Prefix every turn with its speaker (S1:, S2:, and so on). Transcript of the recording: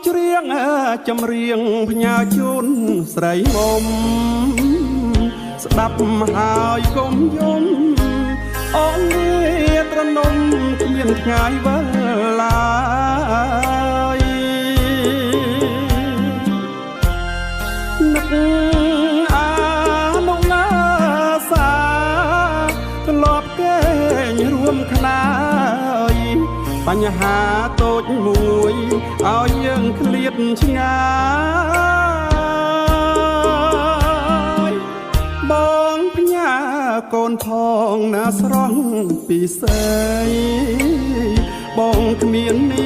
S1: ច្រៀងចម្រៀងផ្ញើជូនស្រីមុំស្ដាប់ហើយកុំយំអូនលាត្រនំគ្មានថ្ងៃវិលឡើយនឹកអានុងាសាធ្លាប់គេងរួមខ្នាយបញ្ហាតូចមួយឲ្យយើងឃ្លាតឆ្ងាយបងផ្ញើកូនផងណាស្រស់ពិសីបងគ្មាននី